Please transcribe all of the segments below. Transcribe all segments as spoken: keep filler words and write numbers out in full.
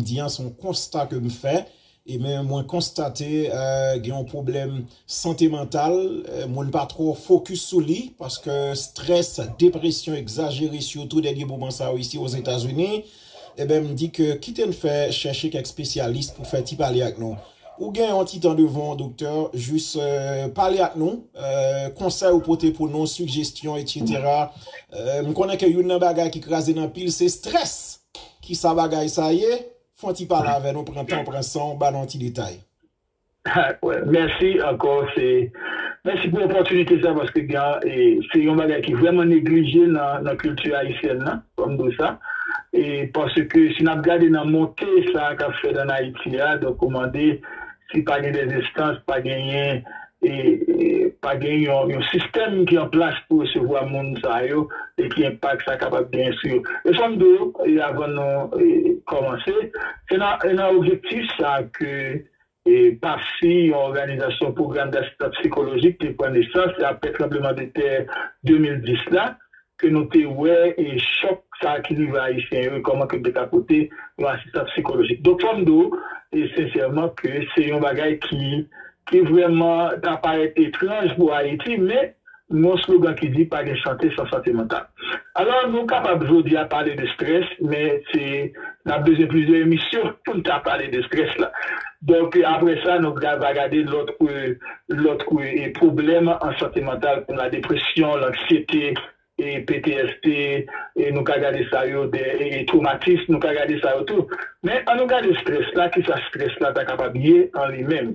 m di an, se yon konsta ke m fè. E men mwen konstate, euh, gen yon pwoblèm sante mantal, euh, moun pa twò fokis sou li, paske strès, depresyon egzajere, sitou dènye moman sa yo isi Ozetazini. Eben, m di ke kite n fè chèche kèk espesyalis pou fè ti pale ak nou. Ou gen yon ti tan devan w, doktè, jis, euh, pale ak nou, euh, konsèy ou pote pou nou, sigjesyon, etsetera. Euh, m konnen ke youn nan bagay ki kraze n anpil, se strès. Kisa bagay sa ye? Fè yon ti pale avè nou, pran tan, pran san w, ba nou yon ti detay. Mèsi ankò, se mèsi pou opòtinite sa, paske gen, e, se yon bagay ki vrèman neglije nan, nan kilti ayisyèn nan, fò m di w sa. E paske si n ap gade nan monte sa k ap fèt ann Ayiti a, donk ou mande si pa gen dèzinstans, pa genyen, e, e, pa gen yon, yon sistèm ki an plas pou resevwa moun sa yo, e ki enpak sa kapab genyen sou yo. E fò m di w, e, avan nou, e, kòmanse, se nan, e nan objektif sa ke e PAPSI, yon òganizasyon pwogram dasistans sikolojik, te pran nesans, se apre tranblemanntè de mil dis la, ke nou te wè, e chòk sa ki rive Ayisyen yo, e kòman ke yo te ka pote yon asistans sikolojik. Donk, fò m di w, e sensèman, ke se yon bagay ki, ki vrèman ta parèt etranj pou Ayiti, men, nou gen yon slogan ki di pa gen sante san sante mantal. Alò, nou kapab jodi a pale de strès, men se, n ap bezwen plizyè emisyon pou n ta pale de strès la. Donk, apre sa, nou va gade lòt, lòt, e, pwoblèm an sante mantal, kòm la depresyon, lanksyete, e P T S D, e nou ka gade sa yo, de, e, e twomatis, nou ka gade sa yo tou. Men, an nou gade strès la, kisa strès la ta kapab ye an li menm.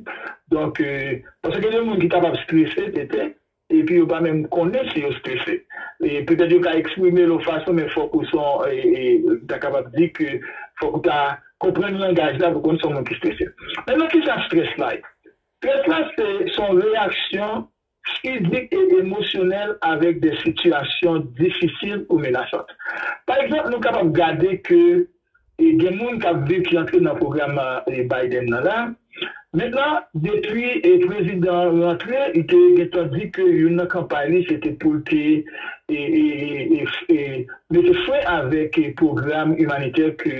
Donk, e, paske gen moun ki kapab strese, tete, epi yo pa menm konnen si yo strese. E petèt yo ka eksprime l yon fason, men fòk ou son, e, e, ta kapab di ke fòk ou ta konprann langaj la pou konn si yon moun ki strese. Men nan kisa strès la ye? Strès la se, se yon reyaksyon fizik e emosyonèl avèk de sitiyasyon difisil ou menasant. Pa egzanp, nou kapab gade ke, e, gen moun k ap viv ki antre nan pwogram, e, Biden nan la. Mentnan, depi, e, prezidan an rantre, li te gentan di ke youn nan kanpay li, se te pou l te, e, e, e, e, e, mete fren avèk, e, pwogram imanitè ke,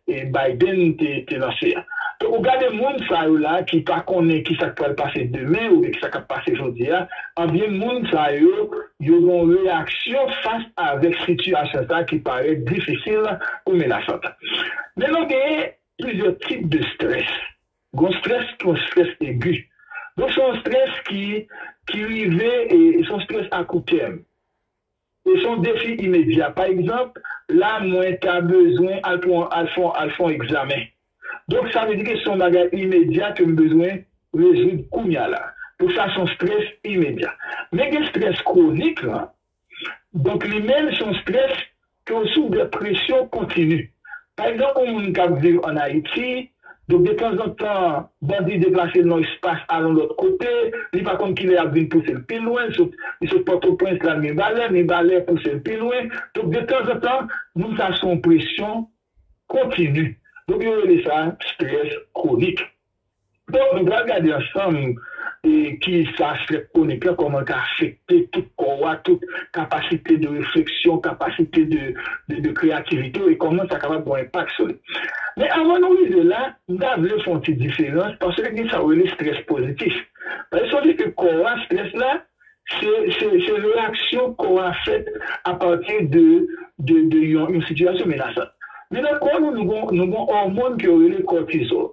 e, Biden te, te lanse a. Donk, ou gade moun sa yo la ki pa konnen kisa k pral pase demen oubyen kisa k ap pase jodi a, anbyen moun sa yo, yo gen yon reyaksyon fas avèk sitiyasyon sa ki parèt difisil ou menasant. Men nou genyen plizyè tip de strès. Gen yon strès ki yon strès egi. Donk, se yon strès ki, ki rive, e se yon strès a kou tèm. E se yon defi imedya. Pa egzanp, la, mwen ta bezwen al pran, al fè, al fè yon egzamen. Donk, sa vle di ke se yon bagay imedya ke m bezwen rezoud kounye a la. Donk, sa se yon strès imedya. Men gen strès kwonik la. Donk, li menm, se yon strès ke w soub de presyon kontini. Pa egzanp, yon moun k ap viv ann Ayiti, donk, detanzantan, bandi deplase l nan yon espas, al yon lòt kote, li pa konn kilè y ap vin pouse l pi lwen, li sot, li sot Pòtoprens, l al Mibalè, Mibalè pouse l pi lwen. Donk, detanzantan, moun sa sou yon presyon kontini. Donk, yo rele sa strès kwonik. Donk, nou pral gade ansanm, e, kisa strès kwonik la, kòman l ka afekte tout kò a, tout kapasite de refleksyon, kapasite de, de, de kreyativite w, e kòman sa kapab gen yon enpak sou li. Men avan nou rive la, m ta vle fè yon ti diferans, paske gen sa yo rele strès pozitif. Paske sonje ke kò a, strès la, se, se, se reyaksyon kò a fè apati de, de, de yon, yon sitiyasyon menasan. Men nan kò nou, nou gen, nou gen òmòn ke yo rele kòtizòl.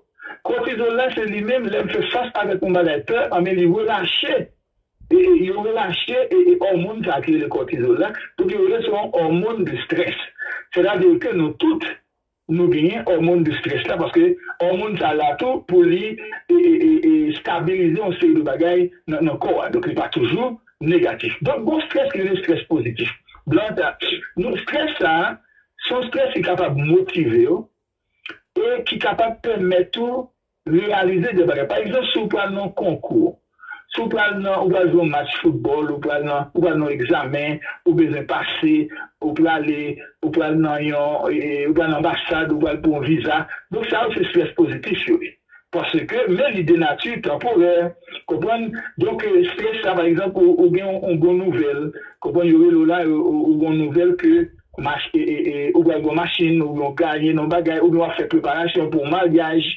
Kòtizòl la, se li menm, lè m fè fas avèk yon bagay pè, anben li relache, e, e, yo relache, e, e òmòn sa ki rele kòtizòl la, donk yo rele se yon òmòn de strès. Sètadi ke nou tout, nou genyen òmòn de strès la, paske òmòn sa la tou pou li, e, e, e, e stabilize yon seri de bagay nan, nan kò a. Donk, li pa toujou negatif. Donk, gen strès ki rele strès pozitif. Blan ta, nou, strès sa, se yon strès ki kapab motive w, e ki kapab pèmèt ou reyalize de bagay. Pa egzanp, si w pral nan yon konkou, si w pral nan, ou pral jwe yon match foutbòl, ou pral nan, ou pral nan yon egzamen, ou bezwen pase, ou prale, ou pral nan yon, e, ou pral nan anbasad, ou pral pou yon viza. Donk, sa yo se strès pozitif yo ye. Paske, men li de nati tanporè, konprann? Donk, e, strès sa, pa egzanp, ou, ou gen yon, yon bon nouvèl, konprann, yo rele w la, ou, ou, ou gen yon nouvèl ke mach, e, e, e, ou pral gen yon machin, oubyen yon gaye nan bagay, oubyen w ap fè preparasyon pou yon maryaj,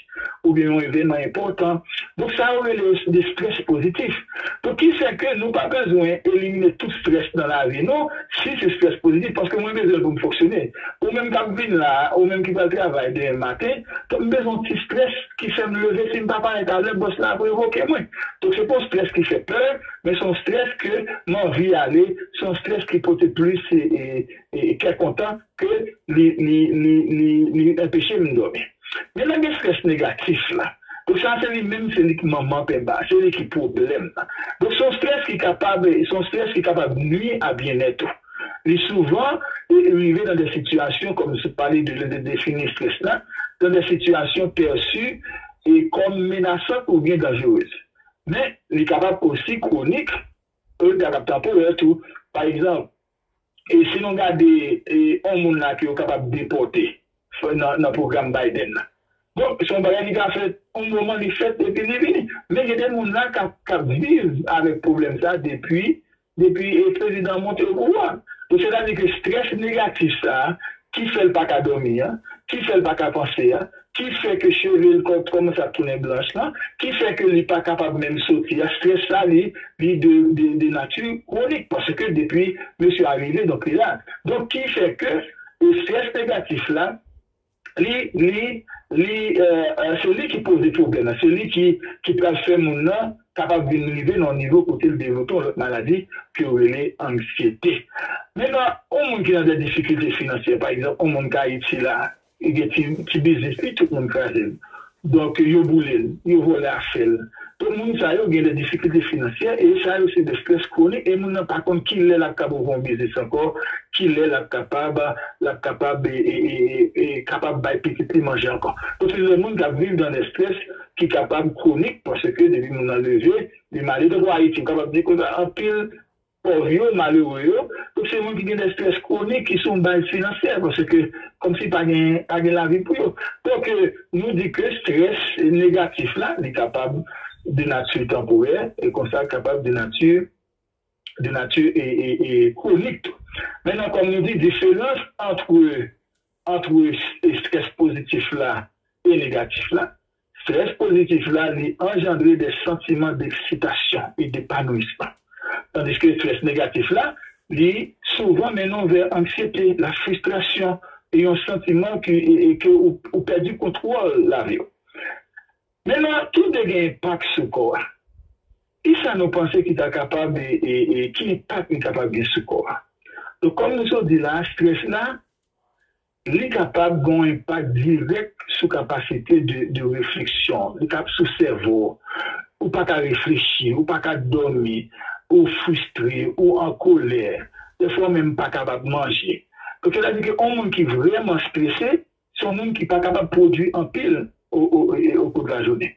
oubyen yon evènman enpòtan. Donk, sa yo rele de strès pozitif. Donk, ki fè ke nou pa bezwen elimine tout strès nan lavi nou, si se strès pozitif, paske mwen bezwen l pou m fonksyone. Ou menm k ap vin la a, ou menm ki pral travay demen maten, donk, m bezwen yon ti strès ki fè m leve, si m pa parèt alè, bòs la ap revoke mwen. Donk, se pa yon strès ki fè pè, men se yon strès ke m anvi ale, se yon strès ki pote plis, e, e, e, kè kontan ke li, li, li, li, li anpeche m dòmi. Men nan gen strès negatif la. Donk, sa se li menm, se li ki manman penba, se li ki pwoblèm nan. Donk, se yon strès ki kapab, se yon strès ki kapab nui a byennèt ou. Li souvan, e, rive nan de sitiyasyon, kòm se pale de, de defini strès la, dans des situations perçues e, comme menaçantes oubyen dangereuses. Men, li kapab osi kwonik, e, li kapab tanporè tou. Pa egzanp, e si nou gade, e, yon moun la ke yo kapab depòte nan, nan pwogram Biden nan. Donk, se yon bagay ki ka fèt, yon moman li fèt epi li vini. Men gen de moun la k ap, k ap viv avèk pwoblèm sa depi, depi, e, prezidan an monte o pouvwa. Donk, sètadi ke strès negatif sa a, ki fè l pa ka dòmi an, ki fè l pa ka panse an, ki fè ke cheve l kò-, kòmanse ap tounen blanch lan, ki fè ke li pa kapab menm soti a, strès sa li, li de, de, de nati kwonik, paske depi mesye a rive, donk li la. Donk, ki fè ke, e, strès negatif la, li, li, li, e, e, se li ki poze pwoblèm nan, se li ki, ki pral fè moun nan kapab vin rive nan yon nivo kote l devlope yon lòt maladi ke yo rele anksyete. Mentnan, yon moun ki nan de difikilte finansyè, pa egzanp, yon moun k Ayiti la, li gen ti, ti biznis li, tout moun kraze l. Donk, yo boule l, yo vòlè afè l. Donk, moun sa yo gen de difikilte finansyè, e sa yo se de strès kwonik, e moun nan pa konn kilè l ap kapab ouvri yon biznis ankò, kilè l ap kapab, l ap kapab, e, e, e, e, e kapab bay pitit li manje ankò. Donk, se de moun k ap viv nan de strès ki kapab kwonik, paske depi moun nan leve, li malere. Tankou Ayiti, m kapab di konsa, anpil pòv yo, malere yo. Donk, se moun ki gen de strès kwonik ki sou yon baz finansyè, paske kòmsi pa gen, pa gen lavi pou yo. Donk, e, nou di ke strès negatif la, li kapab de nati tanporè, e konsa kapab de nati, de nati e, e, e kwonik tou. Mentnan, kòm nou di, diferans ant, ant strès pozitif la e negatif la, strès pozitif la, li anjandre de santiman d'eksitasyon e depanouisman. Tandis ke strès negatif la, li souvan mennen w vè anksyete, la fristrasyon, e yon santiman ke, e, e ke ou, ou pèdi kontwòl lavi w. Mentnan, tou de gen enpak sou kò a. Kisa nou panse ki ta kapab, e, e, e ki enpak li kapab gen sou kò a? Donk, kòm nou sot di la, strès la, li kapab gen yon enpak dirèk sou kapasite de, de refleksyon. Li kap sou sèvo. Ou pa ka reflechi, ou pa ka dòmi, ou fristre, ou an kolè. Defwa, ou menm pa kapab manje. Donk, sètadi ke yon moun ki vrèman strese, se yon moun ki pa kapab pwodui anpil o, o, e, o kou de lajounen.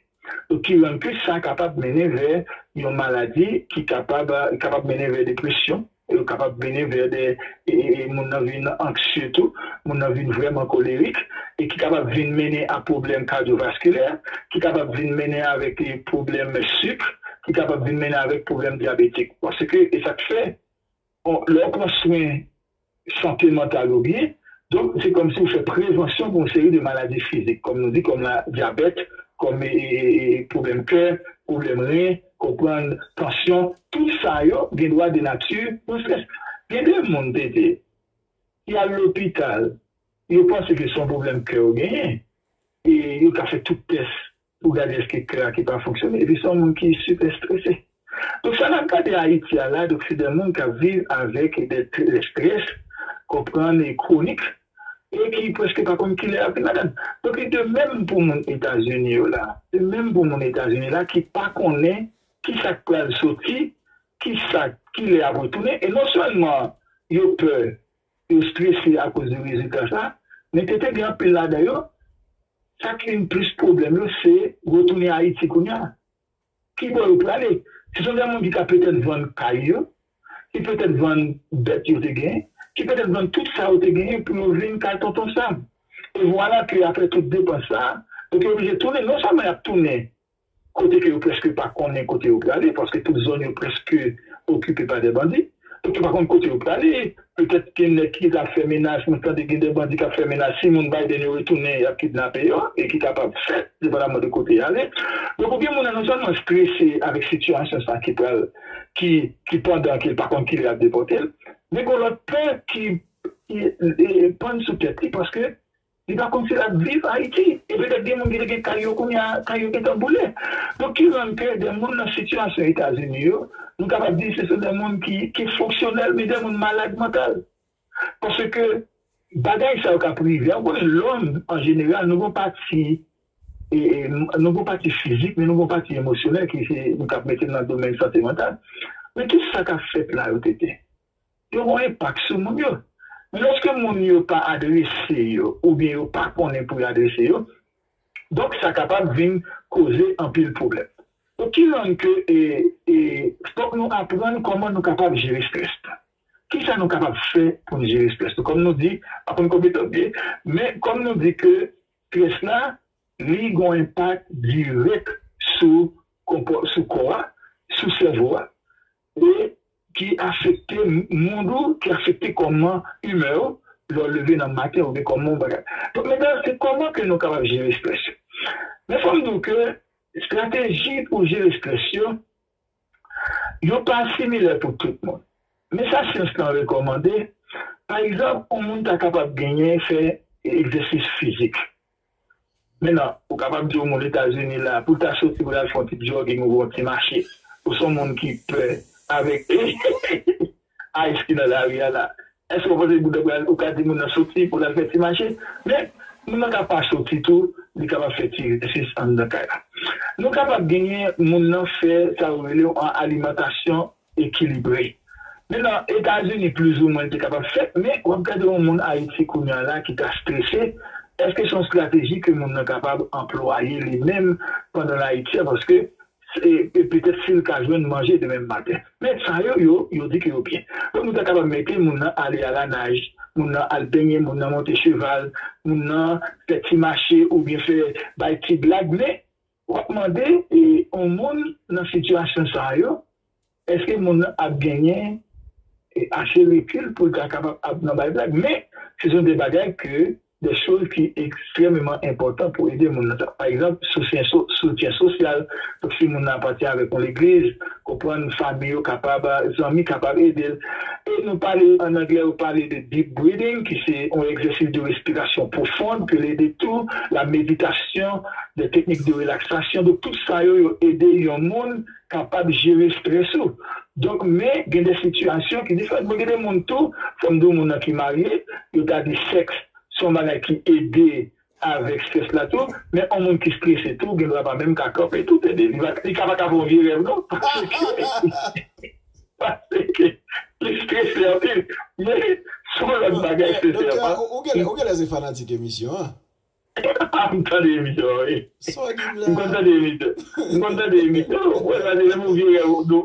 Donk, ki rann ke sa kapab mennen vè yon maladi ki kapab, kapab mennen vè depresyon, e kapab mennen vè de, e, e, e, moun nan vin anksye tou, moun nan vin vrèman kolerik, e ki kapab vin mennen a pwoblèm kadyovaskilè, ki kapab vin mennen avèk, e, pwoblèm sik, ki kapab vin mennen avèk pwoblèm dyabetik. Paske, e sa k fè, bon, lè w pran swen sante mantal ou byen, donk, se kòmsi w fè prevansyon pou yon seri de maladi fizik, kòm nou di, kòm la dyabèt, kòm, e, e, e, e, pwoblèm kè, pwoblèm ren, konprann, tansyon, tout sa yo gen dwa de nati yon strès. Gen de moun, T T, ki al lopital, yo panse ke se yon pwoblèm kè yo genyen, e yo ka fè tout tès pou gade èske kè a ki pa fonksyone, epi se yon moun ki sipè strese. Donk, sa n ap gade Ayiti a la, donk, se de moun k ap viv avèk de, de strès, konprann, e kwonik, e ki prèske pa konn kilè y ap vin ladan l. Donk, li de menm pou moun Etazini yo la. De menm pou moun Etazini la ki pa konnen kisa k pral soti, kisa, kilè y ap retounen. E non sèlman yo pè, yo strese akoz de rezilta sa, men te, te gen anpil ladan yo, sa ki vin plis pwoblèm yo, se retounen Ayiti kounye a. Ki bò yo prale? Se son de moun ki ka petèt vann kay yo, ki petèt vann bèt yo te genyen, ki petèt vann tout sa yo te genyen pou yo vin kay Tonton Sam. E vwala ke apre tout depans sa, donk yo oblije tounen, non sèlman y ap tounen kote ke yo prèske pa konnen kote yo prale, paske tout zòn yo prèske okipe pa de bandi, Donk, yo pa konn kote yo prale. Petèt gen nèg ki ap fè menaj, mwen tande gen de bandi k ap fè menaj. Si moun Biden yo retounen, y ap kidnape yo, e ki kapab fèt, depandaman de kote y ale. Donk, ou gen moun nan non sèlman strese avèk sitiyasyon sa ki pral, ki, ki pandan ke l pa konn kilè y ap depòte l, men gen lòt pè ki, ki e, pann sou tèt li paske li pa konn si l ap viv Ayiti. E petèt gen moun ki te gen kay yo kounye a, kay yo gentan boule. Donk, ki rann ke de moun nan sitiyasyon Etazini yo, nou kapab di se sou de moun ki, ki fonksyonèl, men de moun malad mantal. Paske bagay sa yo k ap rive a, ou konnen lòm, an jeneral, nou gon pati, e, e, nou gon pati fizik, men nou gon pati emosyonèl ki se, nou k ap mete nan domèn sante mantal. Men tout sa k ap fèt la yo, Tete, yo gon enpak sou moun yo. Men lòske moun yo pa adrese yo, oubyen yo pa konnen pou yo adrese yo, donk sa kapab vin koze anpil pwoblèm. Donk, ki rann ke, e, e, fòk nou aprann kòman nou kapab jere strès nou. Kisa nou kapab fè pou n jere strès nou? Kòm nou di, pa konn konbyen tan byen, men kòm nou di ke strès la, li gon enpak dirèk sou, sou kò a, sou sèvo a, e ki afekte mood ou, ki afekte kòman, imè ou, lè w leve nan maten oubyen kòman w bagay. Donk, medam, se kòman ke nou kapab jere strès yo? Men fò m di w ke estrateji pou jere strès yo, yo pa similè pou tout moun. Men sa syans lan rekòmande, pa egzanp, yon moun ta kapab genyen fè egzèsis fizik. Mentnan, ou kapab di yon moun Etazini la, pou l ta soti pou l al fè yon ti jogging ou yon ti mache. Ou se yon moun ki pè avèk ice ki nan lari a la. Èske w panse moun nan pral, ou ka di moun nan soti pou l al fè ti mache? Men, moun nan ka pa soti tou, li kapab fè ti egzèsis anndan kay la. Nou kapab genyen moun nan fè sa yo rele yon alimantasyon ekilibre. Mentnan, Etazini, plizoumwen, te kapab fèt, men w ap gade yon moun Ayiti kounye a la ki ka strese, èske se yon estrateji ke moun nan kapab anplwaye li menm pandan l Ayiti a, paske e, e petèt si l ka jwenn manje demen maten. Men sa yo, yo, yo di ke yo byen. Donk, nou ta kapab mete moun nan ale alanaj, moun nan al benyen, moun nan monte cheval, moun nan fè ti mache oubyen fè bay ti blag. Men, w ap mande, e, yon moun nan sitiyasyon sa yo, èske moun nan ap genyen, e, ase rekil pou l ta kapab ap nan bay blag? Men, se son de bagay ke de choz ki ekstrèmeman enpòtan pou ede moun nan. Pa egzanp, soutyen, so, soutyen sosyal. Donk, si moun nan apatyen avèk yon legliz, konprann fanmi yo kapab, zanmi kapab ede l. E nou pale, an anglè, yo pale de deep breathing, ki se yon egzèsis de respirasyon pwofon, ke l ede tou, la meditasyon, de teknik de relaksasyon. Donk, tout sa yo, yo ede yon moun kapab jere strès ou. Donk, men, gen de sitiyasyon ki diferan. Bon, gen de moun tou, fò m di w moun nan ki marye, yo ta di sèks se yon bagay ki ede avèk strès la tou, men yon moun ki strese tou, gen dwa pa menm ka kanpe tou, tande. Li pa, li ka pa ka fè yon vye rèv, non, paske, paske li strese anpil. Men, se yon lòt bagay, senseman. Doktè, ou, ou genlè, ou genlè se fanatik emisyon an. M tande emisyon an, wi. Sa w di m la? M konn tande emisyon. M konn tande emisyon. Ou wè, sa se menm yon vye rèv, non.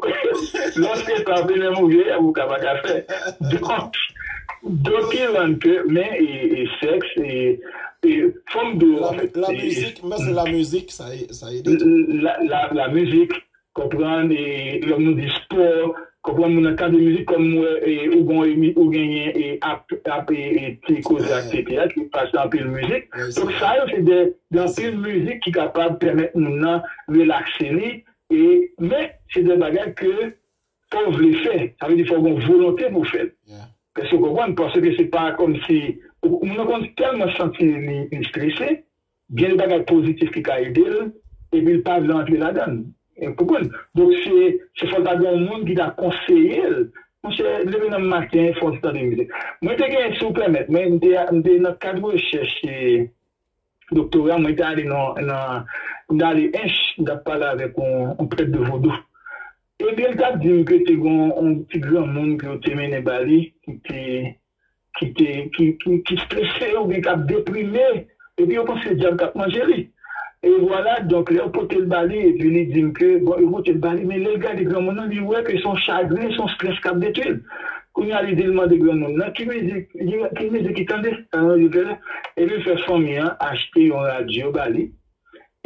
Lòske sa, se menm yon vye rèv, ou ka pa ka fè. Donk, Donk, ki rann ke, men, e, e sèks, e, e fò m di w, la, anfèt, la e, mizik, men se la mizik, sa e, sa ede tou. La, la, la mizik, konprann, e, lè nou di spò, konprann moun nan tande mizik, kòm mwen, e, ou gon emi-, ou genyen, e, ap, ap, e, e, ti koze ak Tete a, ki pase anpil mizik. Donk, sa yo, se de, de anpil mizik ki kapab pèmèt moun nan relakse li, e, men, se de bagay ke fò w vle fè. Sa vle di fò w gen yon volonte pou w fè l. Èske w konprann? Paske se pa kòmsi, moun nan konn tèlman santi li, li strese, gen de bagay pozitif ki ka ede l, epi l pa vle antre ladan l. Ou konprann? Donk, se, se fò l ta gen yon moun ki ta konseye l. Monchè, leve nan maten, fò w tande mizik. Mwen te gen, si w pèmèt, mwen, m te, m te nan kad rechèch, e, doktora, mwen te ale nan, nan, m te ale Ench, m t ap pale avèk yon, yon prèt de vodou. Ebyen, l t ap di m ke te gen yon ti granmoun ke yo te mennen ba li, ki te, ki te, ki, ki, ki strese oubyen k ap deprime, epi yo panse se dyab k ap manje li. E vwala, donk, lè yo pote l ba li, epi li di m ke, bon, yo pote l ba li, men lè l gade granmoun nan, li wè ke se yon chagren, se yon strès k ap detwi l. Kounye a, li di l mande granmoun nan, ki mizik, ki mizik li tande? Sa nan yo te la. Epi l fè fanmi an achte yon radyo ba li.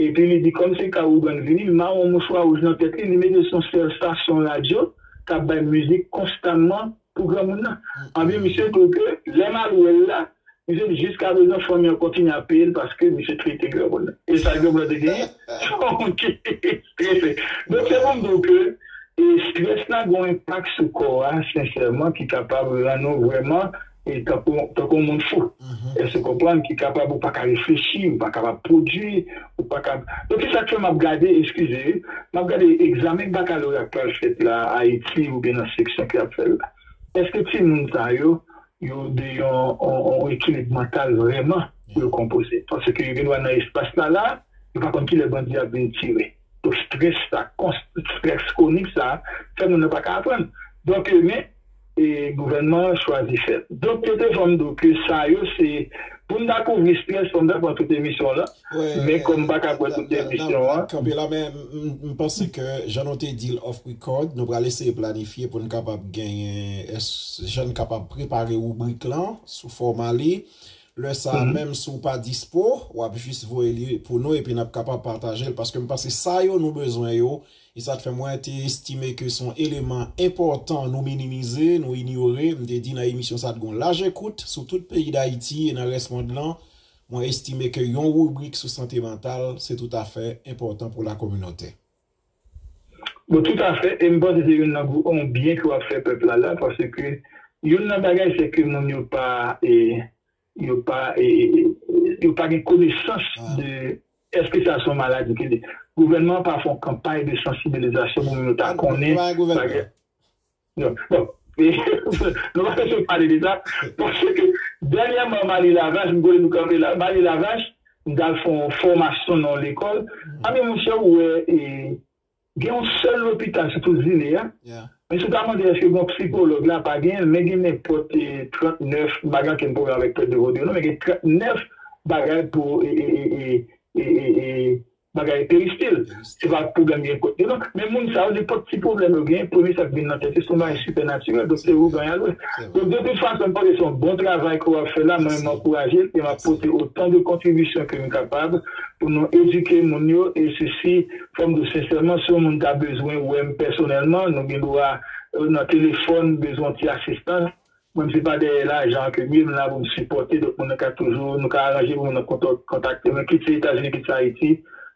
Epi li di, kòm se ka Ougan vini, li mare yon mouchwa wouj nan tèt li, li mete sou yon sèl estasyon radyo k ap bay mizik konstamman, pou granmoun nan. Anben, misye di w ke lè m al wè l la, misye di jiskaprezan fanmi an kontinye ap peye l paske misye trete granmoun nan. E sa granmoun nan te genyen? Fanm ki strese. Donk, se pou m di w ke e strès la gen yon enpak sou kò a, sensèman, ki kapab rann ou vrèman e tankou tankou yon moun fou. Èske w konprann? Ki kapab ou pa ka reflechi, ou pa kapab pwodui, ou pa ka. Donk, se sa k fè m ap gade, eskize, m ap gade egzamen bakaloreya k pral fèt la Ayiti oubyen nan seksyon ki ap fè l la. Èske timoun sa yo, yo de yon, yon, yon ekilib mantal vrèman pou yo konpoze? Paske yo gen dwa nan espas la, la, yo pa konn kilè bandi ap vin tire. Donk, strès sa, konst- strès kwonik sa, fè moun nan pa ka aprann. Donk, e, men, e, gouvènman an chwazi fè l. Donk, yo te fè m di w ke sa yo se, pou n ta kouvri strès, fò m ta pran tout emisyon la. Men kòm m pa ka pran tout emisyon an. Kanpe la, men m, m, m panse ke jan nou te di l off record, nou pral eseye planifye pou n kapab genyen, es- jan n kapab prepare ribrik lan sou fòma li. Lè sa a, menm si w pa dispo, w ap jis voye li pou nou epi n ap kapab pataje l, paske m panse sa yo nou bezwen yo. E sa t fè mwen te estime ke se yon eleman enpòtan nou minimize, nou inyore. M te di nan emisyon sa a, t gen yon laj ekout sou tout peyi Dayiti e nan rès mond lan. Mwen estime ke yon ribrik sou sante mantal, se toutafè enpòtan pou lakominote. Bon, toutafè, e m panse se youn nan gwo, yon byen ke w ap fè pèp la la, paske youn nan bagay, se ke moun yo pa, e, yo pa, e, e, e, yo pa gen konesans de èske sa se yon maladi ke li. Gouvènman an pa fè yon kanpay de sansibilizasyon pou moun yo ta konnen bagay. Non, bon, nou pa bezwen pale de sa, paske dènyèman, Mali Lavach, m konnen nou kanpe la, Mali Lavach, m t al fè yon fòmasyon nan yon lekòl. Anben, monchè, ou wè, e, gen yon sèl lopital sou tout zile a. Men si w ta mande èske gen yon psikològ la, pa genyen l, men gen nenpòt, e, trannèf, m pa gen okenn pwoblèm avèk Pèp de Vodou, non, men gen trannèf bagay pou, e, e, e, e, e, e, e, bagay peristil. Se pa pwoblèm gen kot yo, non. Men moun sa yo, nenpòt ti pwoblèm yo genyen, premye sa k vin nan tèt yo, se yon bagay sipènatirèl. Donk, se ougan y al wè. Donk, de tout fason, m panse se yon bon travay ke w ap fè la. Mwen, m ankouraje l e m ap pote otan de kontribisyon ke m kapab pou nou edike moun yo. E sesi, fò m di w sensèman, si yon moun ta bezwen wè m pèsonèlman, nou gen dwa, e, nan telefòn, bezwen yon ti asistans. Mwen, se pa dèyè lajan ke m ye, m la pou m sipòte, donk moun nan ka toujou, nou ka aranje pou moun nan kontak- kontakte mwen, kit se Etazini, kit se Ayiti,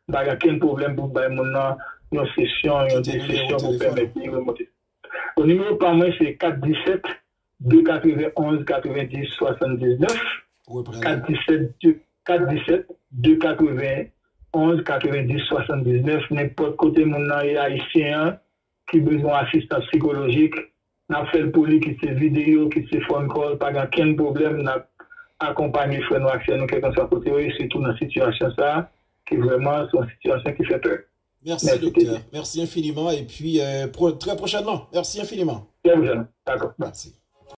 m pa gen okenn pwoblèm pou m bay moun nan yon sesyon, yon de sesyon pou pèmèt li remonte. Bon, nimewo pa mwen, se kat disèt, de katrevenn onz, katrevenndis, swasanndiznèf. Repran li. Kat disèt, de, kat disèt, de katrevenn onz, katrevenndis, swasanndiznèf. Nenpòt kote moun nan ye, ayisyen an, ki bezwen asistans sikolojik, n ap fè l pou li, kit se videyo, kit se phone call, pa gen okenn pwoblèm, n ap akonpanye frè nou ak sè nou, kèlkanswa kote yo ye, sitou nan sitiyasyon sa a, ki vrèman se yon sitiyasyon ki fè pè. Merci, docteur. Merci infiniment. Et puis, euh, pro- très prochainement. Merci infiniment. Très prochainement. D'accord. Merci.